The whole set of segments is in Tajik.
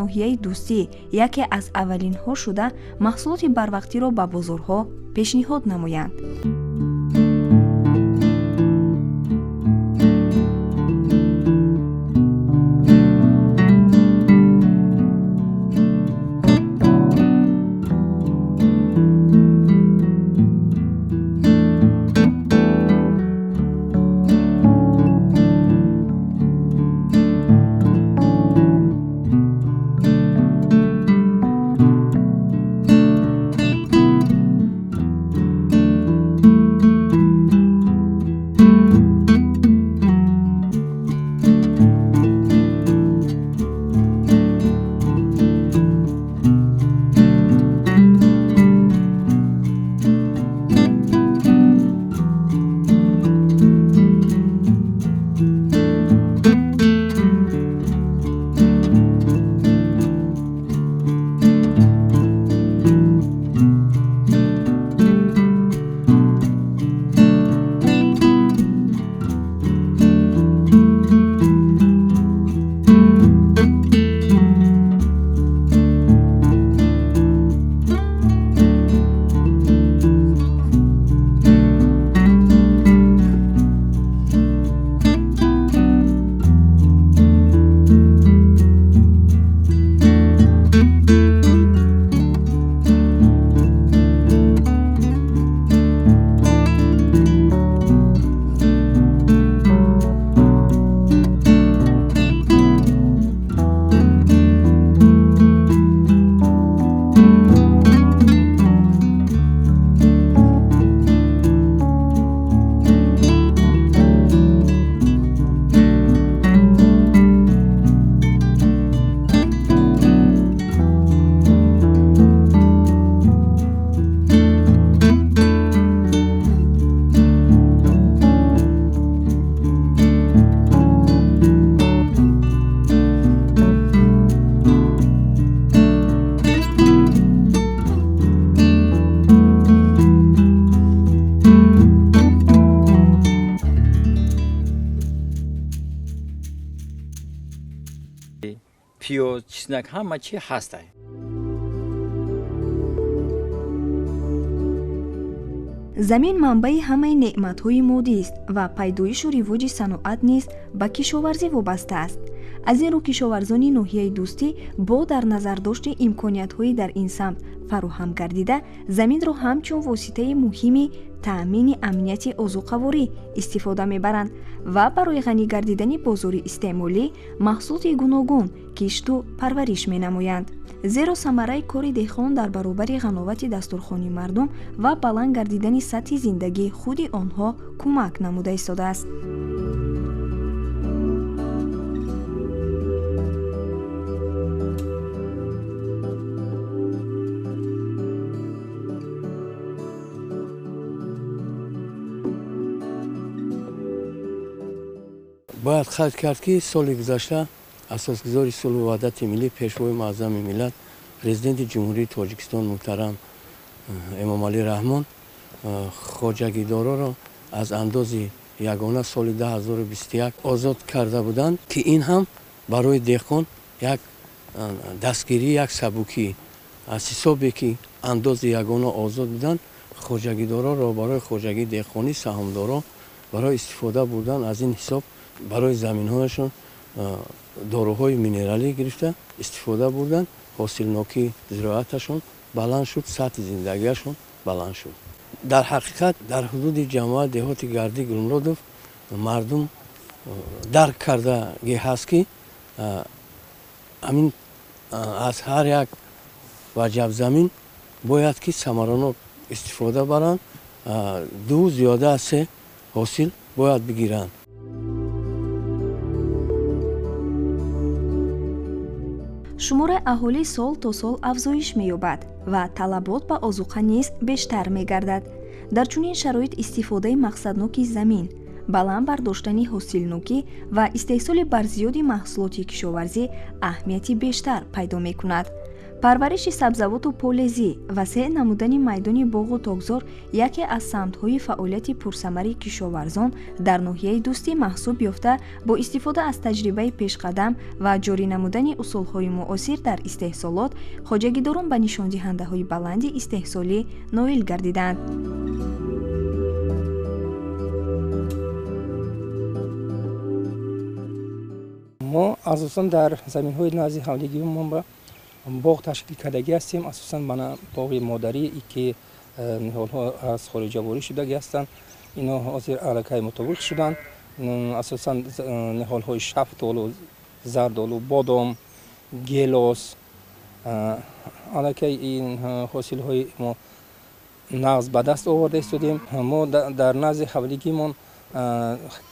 Ноҳияи Дӯстӣ яке аз аввалинҳо шуда маҳсулоти барвақтиро ба бозорҳо пешниҳод намоянд. Пиёз, чеснок, ҳама чи ҳастай. Замин манбаи ҳамаи неъматҳои моддист ва пайдоишу ривоҷи саноат низ ба кишоварзӣ вобаста аст. Аз ин рӯ кишоварзони ноҳияи Дӯстӣ бо дар назардошти имкониятҳои дар ин самт фароҳам гардида, заминро ҳамчун воситаи муҳими таъмини амнияти озуқаворӣ истифода мебаранд ва барои ғанӣ гардидани бозори истеъмолӣ маҳсулоти гуногун кишту парвариш менамоянд. Зеро самараи кори деҳқон дар баробари ғановати дастурхони мардум ва баланд гардидани сатҳи зиндагии худи онҳо кӯмак намуда истодааст. Бояд қайд кард, ки соли гузашта асосгузори сулҳу ваҳдати миллӣ, пешвои муаззами миллат, президенти Ҷумҳурии Тоҷикистон муҳтарам Эмомалӣ Раҳмон хоҷагидороро аз андози ягона соли 2021 озод карда буданд, ки ин ҳам барои деҳқон як дастгирӣ, як сабукӣ. Аз ҳисобе ки андози ягона озод буданд, хоҷагидороро барои хоҷагии деҳқонӣ, саҳмдоро барои истифода бурдан аз ин ҳисоб барои заминҳояшон доруҳои минералӣ гирифта истифода бурданд, ҳосилнокии зироаташон баланд шуд, сатҳи зиндагиашон баланд шуд. Дар ҳақиқат дар ҳудуди ҷамоат деҳоти Гарди Гулмуродов мардум дарк кардагӣ ҳаст, ки ҳамин аз ҳар як ваҷабзамин бояд ки самаранок истифода баранд, ду зиёда аз се ҳосил бояд бигиранд. Шумораи аҳолӣ сол то сол афзоиш меёбад ва талабот ба озуқа низ бештар мегардад. Дар чунин шароит истифодаи мақсадноки замин, баланд бардоштани ҳосилнокӣ ва истеҳсоли барзиёди маҳсулоти кишоварзӣ аҳамияти бештар пайдо мекунад. Парвариши сабзавоту полезӣ васеъ намудани майдони боғу токзор яке аз самтҳои фаъолияти пурсамари кишоварзон дар ноҳияи Дӯстӣ маҳсуб ёфта, бо истифода аз таҷрибаи пешқадам ва ҷорӣ намудани усулҳои муосир дар истеҳсолот, хоҷагидорон ба нишондиҳандаҳои баланди истеҳсолӣ ноил гардиданд. Мо асосан дар заминҳои назди ҳавлигиҳомон ба боғ ташкил кардагӣ ҳастем. Асосан мана боғи модарӣ, ки ниҳолҳо аз хориҷа ворид шудагӣ ҳастанд, ино ҳозир аллакай мутобиқ шуданд. Асосан ниҳолҳои шафтолу, зардолу, бодом, гелос, аллакай ин ҳосилҳои мо нағз ба даст оварда истодем. Мо дар назди ҳавлигимон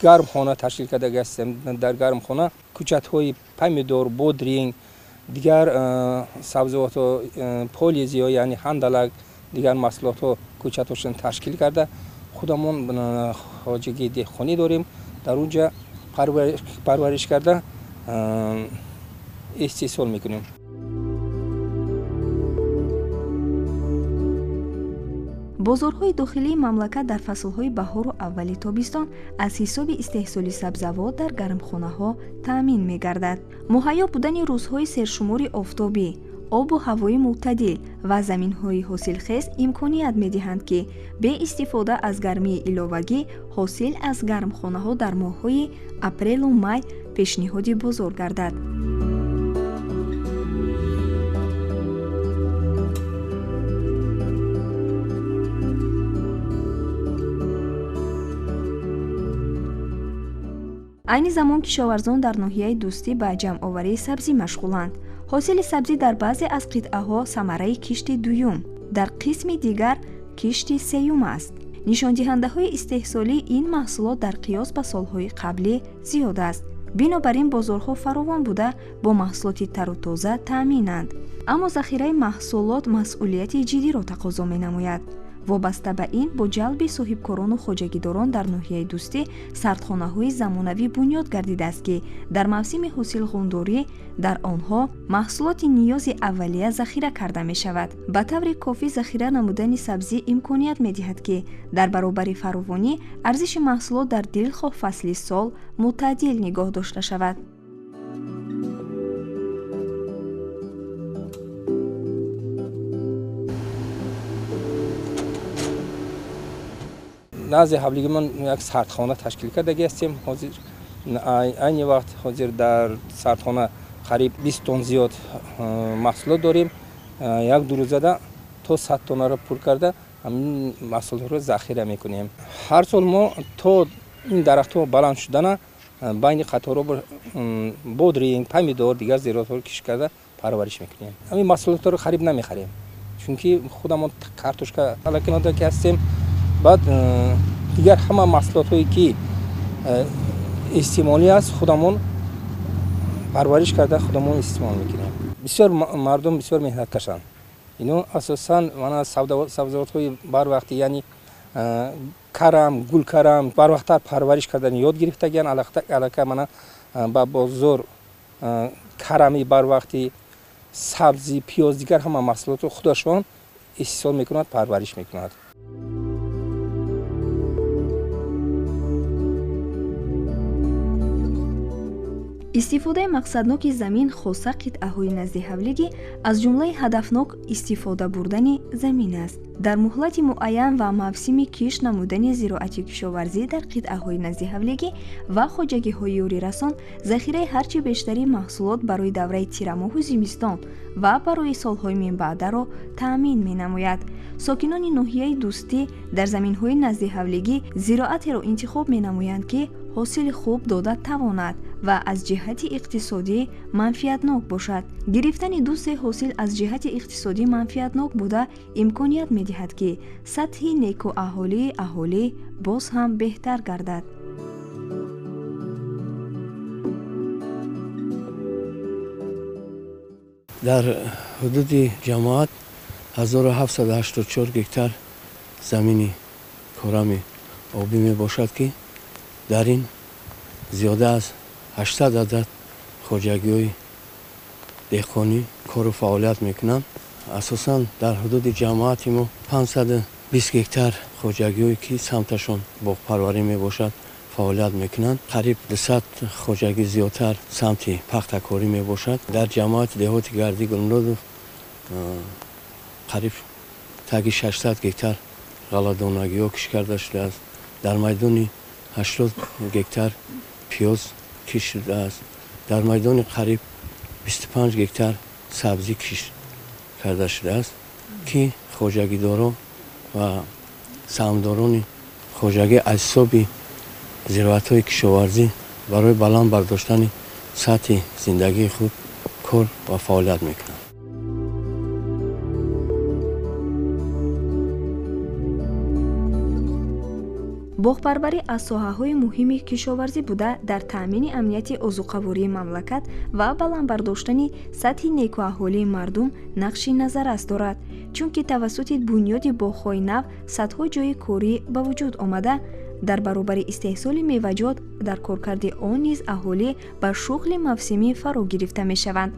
гармхона ташкил кардагӣ ҳастем. Дар гармхона кӯчатҳои помидор, бодринг, дигар сабзавотҳо, полезиҳо, яъне ҳандалак, дигар маҳсулотҳо кӯчатҳошон ташкил карда, худамон хоҷагии деҳқонӣ дорем. Дар он ҷа парвариш карда истеҳсол мекунем. Бозорҳои дохилии мамлакат дар фаслҳои баҳору аввали тобистон аз ҳисоби истеҳсоли сабзавот дар гармхонаҳо таъмин мегардад. Муҳайё будани рӯзҳои сершумори офтобӣ, обу ҳавои мӯътадил ва заминҳои ҳосилхез имконият медиҳанд, ки бе истифода аз гармии иловагӣ ҳосил аз гармхонаҳо дар моҳҳои апрелу май пешниҳоди бозор гардад. Айни замон кишоварзон дар ноҳияи Дӯстӣ ба ҷамъоварии сабзӣ машғуланд. Ҳосили сабзӣ дар баъзе аз қитъаҳо самараи кишти дуюм, дар қисми дигар кишти сеюм аст. Нишондиҳандаҳои истеҳсолии ин маҳсулот дар қиёс ба солҳои қаблӣ зиёд аст. Бинобар ин бозорҳо фаровон буда, бо маҳсулоти тару тоза таъминанд. Аммо захираи маҳсулот масъулияти ҷиддиро тақозо менамояд. Вобаста ба ин, бо ҷалби соҳибкорону хоҷагидорон дар ноҳияи Дӯстӣ сардхонаҳои замонавӣ бунёд гардидааст, ки дар мавсими ҳосилғундорӣ дар онҳо маҳсулоти ниёзи аввалия захира карда мешавад. Ба таври кофӣ захира намудани сабзӣ имконият медиҳад, ки дар баробари фаровонӣ арзиши маҳсулот дар дилхоҳ фасли сол мӯътадил нигоҳ дошта шавад. Назди ҳавлигимон як сардхона ташкил кардагӣ ҳастем. Ҳозир айни вақт ҳозир дар сардхона қариб 20 тонн зиёд маҳсулот дорем. Як ду рӯзада то 100 тоннаро пур карда ҳамин маҳсулотро захира мекунем. Ҳар сол мо то ин дарахтҳо баланд шудана байни қаторҳо бодринг, помидор, дигар зироатҳоро кишт карда парвариш мекунем. Ҳамин маҳсулотро хариб намехарем, чунки худамон картошка аллакай ки ҳастем. Баъд дигар ҳама маҳсулотҳое ки истеъмолӣ аст, худамон парвариш карда худамон истеъмол мекунем. Бисёр мардум бисёр меҳнаткашанд. Ино асосан мана сабзавотҳои барвақтӣ, яъне карам, гулкарам барвақттар парвариш кардани ёд гирифтагиянд. Аллакай мана ба бозор карами барвақтӣ, сабзӣ, пиёз, дигар ҳама маҳсулотро худашон истеҳсол мекунанд, парвариш мекунанд. Истифодаи мақсадноки замин, хоса қитъаҳои назди ҳавлигӣ, аз ҷумлаи ҳадафнок истифода бурдани замин аст. Дар муҳлати муайян ва мавсими кишт намудани зироати кишоварзӣ дар қитъаҳои назди ҳавлигӣ ва хоҷагиҳои ёрирасон захираи ҳарчи бештари маҳсулот барои давраи тирамоҳу зимистон ва барои солҳои минбаъдаро таъмин менамояд. Сокинони ноҳияи Дӯстӣ дар заминҳои назди ҳавлигӣ зироатеро интихоб менамоянд, ки ҳосили хуб дода тавонад ва аз ҷиҳати иқтисодӣ манфиатнок бошад. Гирифтани ду-се ҳосил аз ҷиҳати иқтисодӣ манфиатнок буда имконият медиҳад, ки сатҳи некӯаҳолии аҳолӣ боз ҳам беҳтар гардад. Дар ҳудуди ҷамоат 1784 гектар замини корами обӣ мебошад, ки дар ин зиёда аз 800 адад хоҷагиҳои деҳқонӣ кору фаъолият мекунанд. Асосан дар ҳудуди ҷамоати мо 520 гектар хоҷагиҳое ки самташон боғпарварӣ мебошад фаъолият мекунанд. Қариб 200 хоҷагӣ зиёдтар самти пахтакорӣ мебошад. Дар ҷамоати деҳоти Гарди Гулмуродов қариб таги 600 гектар ғалладонагиҳо кишт карда шудааст. Дар майдони 80 гектар пиёз кишт шудааст. Дар майдони қариб 25 гектар сабзӣ кишт карда шудааст, ки хоҷагидорон ва саҳмдорони хоҷагӣ аз ҳисоби зироатҳои кишоварзӣ барои баланд бардоштани сатҳи зиндагии худ кор ва фаъолият мекунанд. Боғпарварӣ аз соҳаҳои муҳими кишоварзӣ буда, дар таъмини амнияти озуқавории мамлакат ва баланд бардоштани сатҳи некуаҳолии мардум нақши назаррас дорад, чунки тавассути бунёди боғҳои нав садҳо ҷойи корӣ ба вуҷуд омада, дар баробари истеҳсоли меваҷот дар коркарди он низ аҳолӣ ба шуғли мавсимӣ фаро гирифта мешаванд.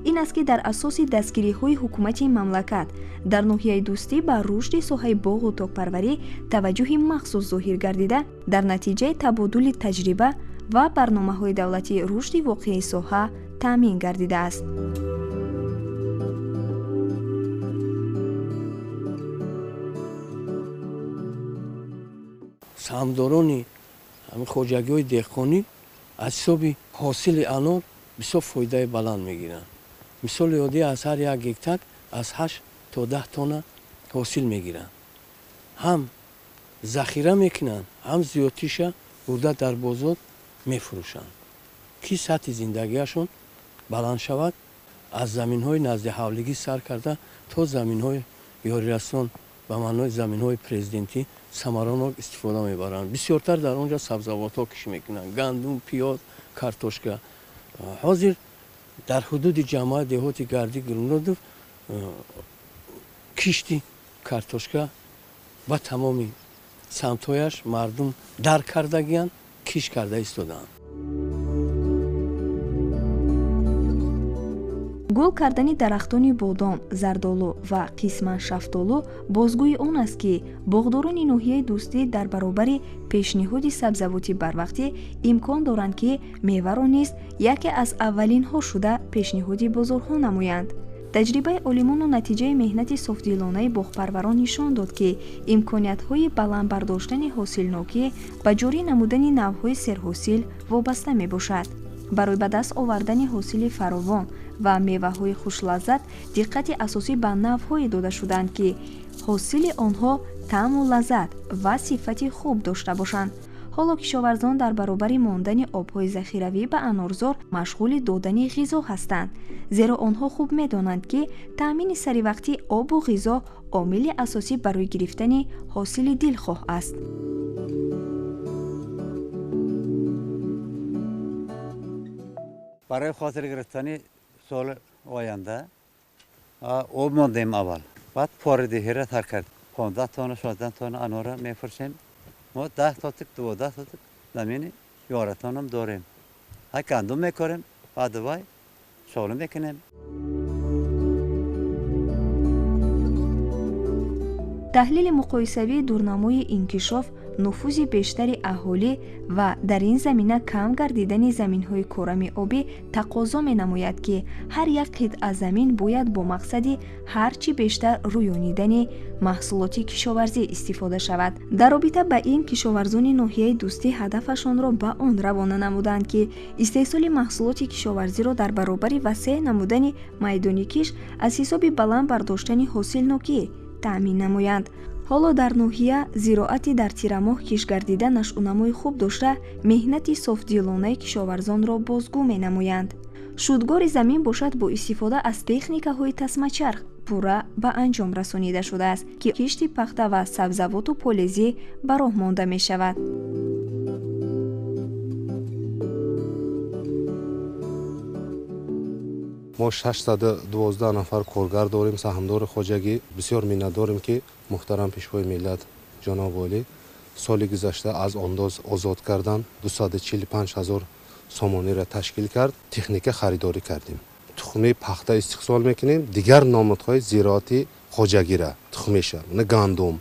Ин аст ки дар асоси дастгириҳои ҳукумати мамлакат дар ноҳияи Дӯстӣ ба рушди соҳаи боғу токпарварӣ таваҷҷӯҳи махсус зоҳир гардида, дар натиҷаи табодули таҷриба ва барномаҳои давлатии рушди воқеии соҳа таъмин гардидааст. Саҳмдорони хоҷагиҳои деҳқонӣ аз ҳисоби ҳосили анор бисёр фоидаи баланд мегиранд. Мисоли оддӣ, аз ҳар як гектар аз 8 то 10 тонна ҳосил мегиранд. Ҳам захира мекунанд, ҳам зиёдтиша бурда дар бозор мефурӯшанд, ки сатҳи зиндагиашон баланд шавад. Аз заминҳои назди ҳавлигӣ сар карда то заминҳои ёрирасон, ба маънои заминҳои президентӣ, самаранок истифода мебаранд. Бисёртар дар он ҷо сабзавотҳо кишт мекунанд: гандум, пиёз, картошка. Ҳозир дар ҳудуди ҷамоати деҳоти Гарди Гулмуродов кишти картошка ба тамоми самтҳояш мардум дарк кардагиянд, кишт карда истодаанд. Гул кардани дарахтони бодом, зардолу ва қисман шафтолу бозгӯи он аст, ки боғдорони ноҳияи Дӯстӣ дар баробари пешниҳоди сабзавоти барвақтӣ имкон доранд, ки меваро низ яке аз аввалинҳо шуда пешниҳоди бозорҳо намоянд. Таҷрибаи олимону натиҷаи меҳнати софдилонаи боғпарварон нишон дод, ки имкониятҳои баланд бардоштани ҳосилнокӣ ба ҷорӣ намудани навъҳои серҳосил вобаста мебошад. Барои ба даст овардани ҳосили фаровон ва меваҳои хушлаззат диққати асосӣ ба навъҳое дода шудаанд, ки ҳосили онҳо таъму лаззат ва сифати хуб дошта бошанд. Ҳоло кишоварзон дар баробари мондани обҳои захиравӣ ба анорзор машғули додани ғизо ҳастанд, зеро онҳо хуб медонанд, ки таъмини саривақтии обу ғизо омили асосӣ барои гирифтани ҳосили дилхоҳ аст. Барои хотир гирифтани соли оянда об мондем аввал, баъд поридиҳиро тар кард. 15 тонна, 16 тонна анора мефурӯшем. Мо 10 сотик, 12 сотик замини ёратонам дорем. Ҳай гандум мекорем, баъд вай шолу мекунем. Таҳлили муқоисавии дурнамои инкишоф, нуфузи бештари аҳолӣ ва дар ин замина кам гардидани заминҳои корами обӣ тақозо менамояд, ки ҳар як қитъа замин бояд бо мақсади ҳар чӣ бештар рӯёнидани маҳсулоти кишоварзӣ истифода шавад. Дар робита ба ин кишоварзони ноҳияи Дӯстӣ ҳадафашонро ба он равона намуданд, ки истеҳсоли маҳсулоти кишоварзиро дар баробари васеъ намудани майдони кишт аз ҳисоби баланд бардоштани ҳосилнокӣ таъмин намоянд. Ҳоло дар ноҳия зироати дар тирамоҳ кишгардида нашъунамои хуб дошта, меҳнати софдилонаи кишоварзонро бозгӯ менамоянд. Шудгори замин бошад бо истифода аз техникаҳои тасмачарх пурра ба анҷом расонида шудааст, ки кишти пахта ва сабзавоту полезӣ ба роҳ монда мешавад. Мо 612 нафар коргар дорем, саҳмдори хоҷагӣ. Бисёр миннатдорем, ки муҳтарам Пешвои миллат ҷаноби олӣ соли гузашта аз андоз озод кардан 245 ҳазор сомониро ташкил кард. Техника харидорӣ кардем. Тухм Тухми пахта истиҳсол мекунем, дигар намудҳои зироати хоҷагира тухмиша, мана гандум,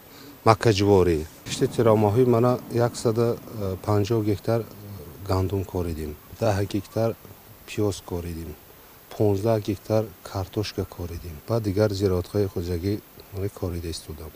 маккаҷуворӣ. Кишти тирамоҳӣ мана 150 гектар гандум коридем, 10 гектар пиёз коридем, 15 гектар картошка коридем ва дигар зироатҳои хоҷагӣ корида истодам.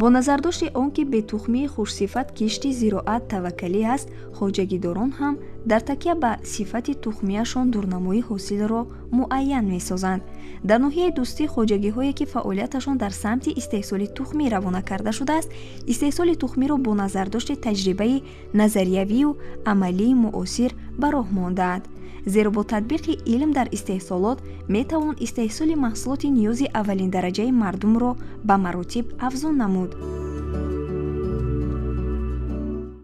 Бо назардошти он ки бетухмии хушсифат кишти зироат таваккалӣ аст, хоҷагидорон ҳам дар такя ба сифати тухмияшон дурнамои ҳосилро муайян месозанд. Дар ноҳияи Дӯстӣ хоҷагиҳое ки фаъолияташон дар самти истеҳсоли тухмӣ равона карда шудааст, истеҳсоли тухмиро бо назардошти таҷрибаи назариявию амалии муосир ба роҳ мондаанд. Зеро бо татбиқи илм дар истеҳсолот метавон истеҳсоли маҳсулоти ниёзи аввалиндараҷаи мардумро ба маротиб афзун намуд.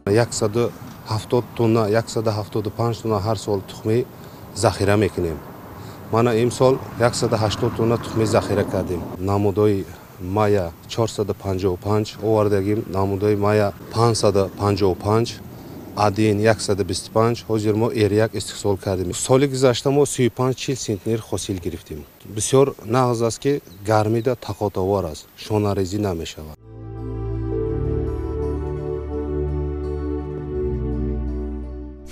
170 тонна, 175 тонна ҳар сол тухмӣ захира мекунем. Мана имсол 180 тонна тухмӣ захира кардем. Намудои мая 455 овардагим, намудои мая 555, адин 125, ҳозир мо R1 истиҳсол кардем. Соли гузашта мо 35-40 центнер ҳосил гирифтем. Бисёр нағз аст ки гармида тақотовар аст, шонарезӣ намешавад.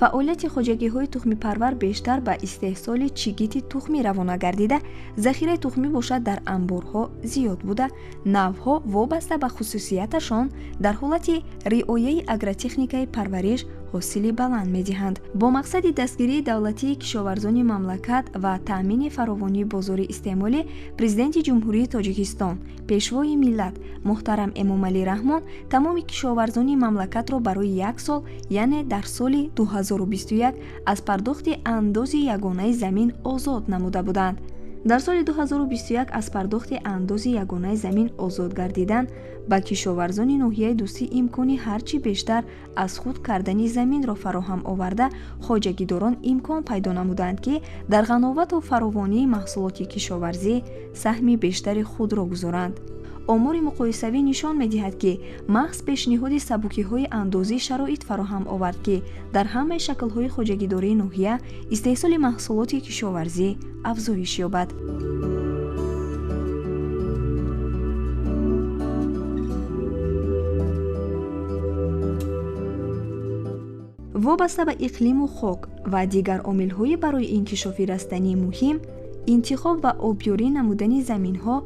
Фаъолияти хоҷагиҳои тухмипарвар бештар ба истеҳсоли чигити тухмӣ равона гардида, захираи тухмӣ бошад дар анборҳо зиёд буда, навъҳо вобаста ба хусусияташон дар ҳолати риояи агротехникаи парвариш ҳосили баланд медиҳанд. Бо мақсади дастгирии давлатии кишоварзони мамлакат ва таъмини фаровонии бозори истеъмолӣ, Президенти Ҷумҳурии Тоҷикистон, Пешвои миллат муҳтарам Эмомалӣ Раҳмон тамоми кишоварзони мамлакатро барои як сол, яъне дар соли 2021 аз пардохти андози ягонаи замин озод намуда буданд. Дар соли 2021 аз пардохти андози ягонаи замин озод гардидан ба кишоварзони ноҳияи Дӯстӣ имкони ҳарчи бештар аз худ кардани заминро фароҳам оварда, хоҷагидорон имкон пайдо намуданд, ки дар ғановату фаровонии маҳсулоти кишоварзӣ саҳми бештари худро гузоранд. Омори муқоисавӣ нишон медиҳад, ки маҳз пешниҳоди сабукиҳои андозӣ шароит фароҳам овард, ки дар ҳамаи шаклҳои хоҷагидории ноҳия истеҳсоли маҳсулоти кишоварзӣ афзоиш ёбад. Вобаста ба иқлиму хок ва дигар омилҳои барои инкишофи растанӣ муҳим, интихоб ва обёрӣ намудани заминҳо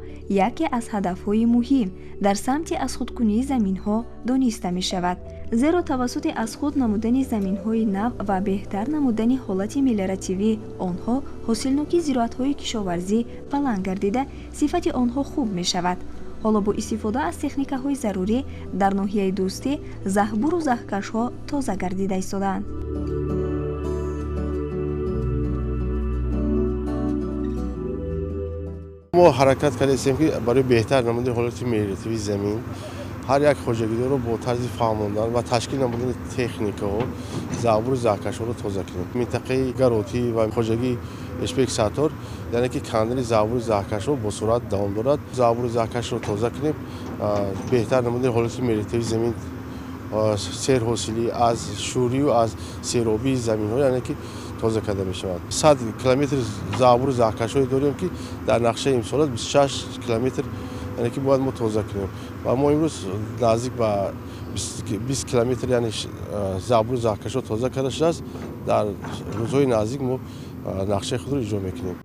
яке аз ҳадафҳои муҳим дар самти аз худкунии заминҳо дониста мешавад. Зеро тавассути аз худ намудани заминҳои нав ва беҳтар намудани ҳолати мелиоративии онҳо ҳосилнокии зироатҳои кишоварзӣ баланд гардида, сифати онҳо хуб мешавад. Ҳоло бо истифода аз техникаҳои зарурӣ дар ноҳияи Дӯстӣ заҳбуру заҳкашҳо тоза гардида истодаанд. Мо ҳаракат кардем, ки барои беҳтар намудани ҳолати мелиоративии замин ҳар як хоҷагидорро бо тарзи фаҳмондан ва ташкил намудани техникаҳо заҳбуру заҳкашҳоро тоза кунем. Минтақаи Гаротӣ ва хоҷагии Эшбек Саттор, яъне ки кандани заҳбуру заҳкашҳо бо суръат давом дорад. Заҳбуру заҳкашро тоза кунем, беҳтар намудани ҳолати мелиоративии замин, серҳосилӣ аз шӯрию аз серобии заминҳо, яъне ки тоза карда мешавад. 100 километр заҳбуру заҳкашҳое дорем, ки дар нақшаи имсола 26 километр, яъне ки бояд мо тоза кунем ва мо имрӯз наздик ба 20 километр, яъне заҳбуру заҳкашҳо тоза карда шудааст. Дар рӯзҳои наздик мо нақшаи худро иҷро мекунем.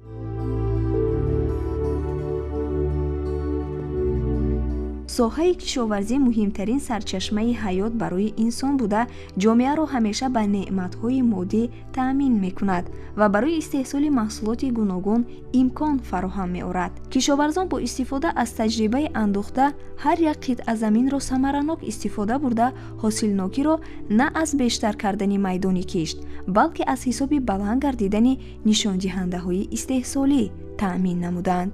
Соҳаи кишоварзӣ муҳимтарин сарчашмаи ҳаёт барои инсон буда, ҷомеаро ҳамеша ба неъматҳои моддӣ таъмин мекунад ва барои истеҳсоли маҳсулоти гуногун имкон фароҳам меорад. Кишоварзон бо истифода аз таҷрибаи андӯхта ҳар як қитъа заминро самаранок истифода бурда, ҳосилнокиро на аз бештар кардани майдони кишт, балки аз ҳисоби баланд гардидани нишондиҳандаҳои истеҳсолӣ таъмин намуданд.